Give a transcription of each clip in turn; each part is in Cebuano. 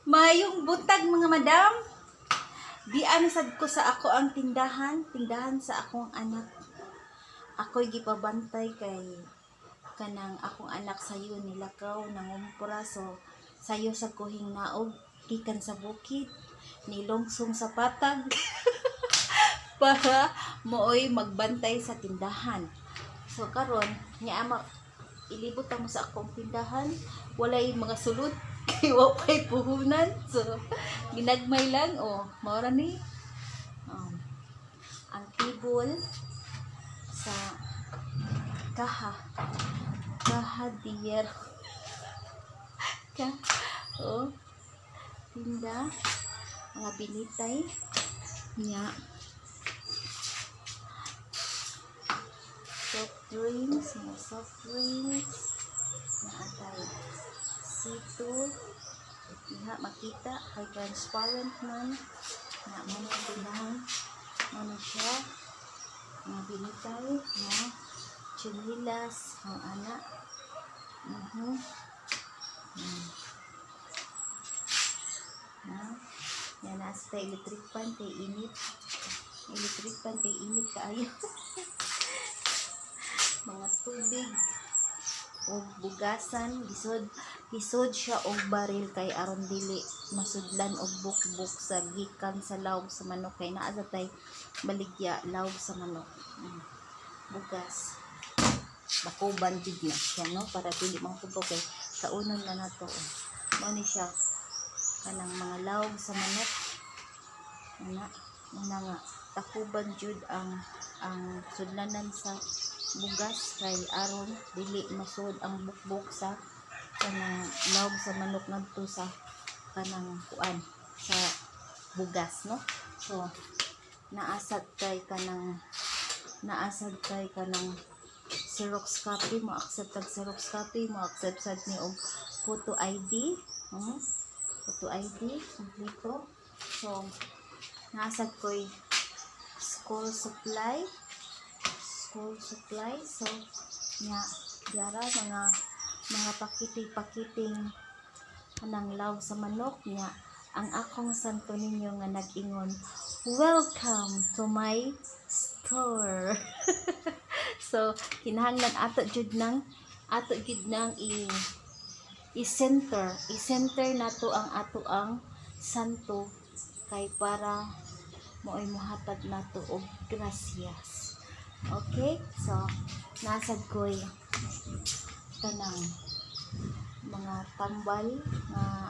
Mayong buntag, mga madam. Di sad ko sa ako ang tindahan, tindahan sa akong anak. Ako'y gipabantay kay kanang akong anak sayo nilakaw nangumpra, so sayo sa kuhing naog gikan sa bukid, nilungsong sa patag para mooy magbantay sa tindahan. So karon nya ama ilibot mo sa akong tindahan, walay mga sulod kay wa pay puhunan. So ginagmay lang, oh, mao ra ni. Ang table sa kaha kaha dear ka, oh, tinda mga binitay nya, soft drinks, mga soft drinks na atay C2 iha makita kay transparent man na mo na tindahan. Mo na siya mga binitay nga chinilas ang ana. Na yan nasa tay electric fan kay init, electric fan kay init kaayo. Mga tubig og bugasan, gisod gisod siya og baril kay aron dili masudlan og bukbuk sa gikan sa lawg sa manok kay naa sa tay baligya lawg sa manok. Bugas, bakuban jud na siya, no, para dili mahugaw kay kaunon na nato, oh. Mao ni siya kanang mga lawg sa manok ana una nga takuban jud ang sudlanan sa bugas kay aron dili masud ang bukbuk sa kanang lawg sa manok ngadto sa kanang kuan sa bugas, no. So naasad kay kanang naasad kay kanang Xerox copy, mo accept tag Xerox copy, mo accept sad ni og photo ID, Photo ID kompleto. So naasad ko'y school supply, school supply. So nya diara mga pakiti-pakiting kanang lawg sa manok. Nya ang akong Santo Niño nga nag-ingon, "Welcome to my store." So kinahanglan ato jud nang i i-center nato ang ato ang santo kay para mo'y mohatag nato og gracias. Okay, so nasad ko'y kanang mga tambal nga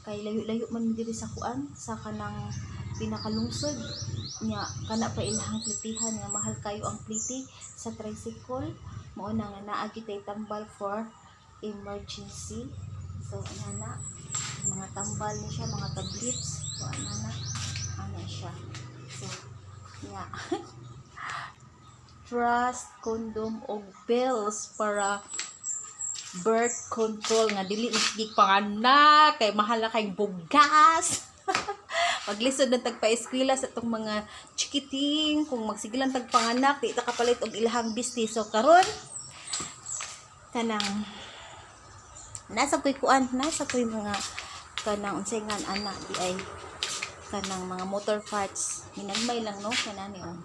kay layo-layo man diri sa kuan sa kanang pinakalungsod nya kana pa ilahang plitihan nga mahal kayo ang pliti sa tricycle. Mao na nga naa kitay tambal for emergency. So ana na mga tambal ni siya, mga tablets. So ana na ana siya. So nya trust condom og pills para birth control nga dili na sige panganak kay mahal na kay bugas. Maglisod ng tagpa-eskwela sa itong mga chikiting kung magsige lang tagpanganak, di ta kapalit og ilahang business. So karon kanang nasa ko'y kuan, nasa ko'y mga kanang unsay ngan ana di ay kanang mga motor parts, hinagmay lang, no, kanani, oh,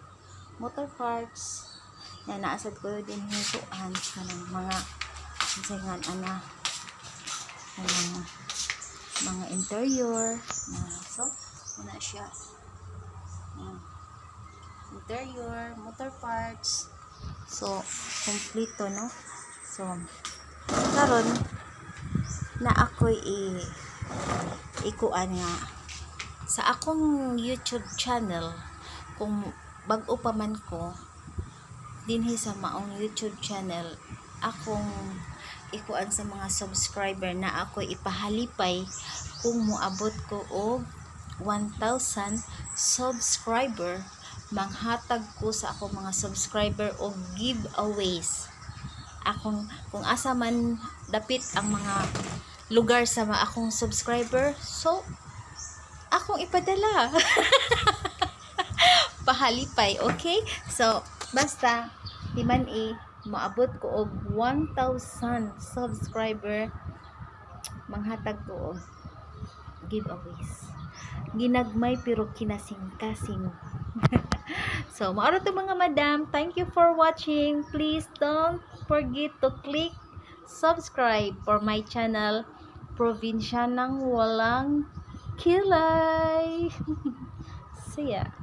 motor parts na naasad ko din hisuan kanang mga unsay ngan ana kanang mga interior na. So muna siya. Interior, motor parts. So kompleto, no. So karon na ako'y ikuan nga sa akong YouTube channel, kung bag-o pa man ko dinhi sa maong YouTube channel, akong ikuan sa mga subscriber na ako ipahalipay kung moabot ko og 1,000 subscriber, manghatag ko sa akong mga subscriber og giveaways. Akong kung asa man dapit ang mga lugar sa mga akong subscriber, so akong ipadala pahalipay. Okay, so basta timan i moabot ko og 1,000 subscriber, manghatag ko og giveaways. Ginagmay pero kinasing-kasing. So, mao to, mga madam. Thank you for watching. Please don't forget to click subscribe for my channel, Probinsyanang Walang Kilay. See ya.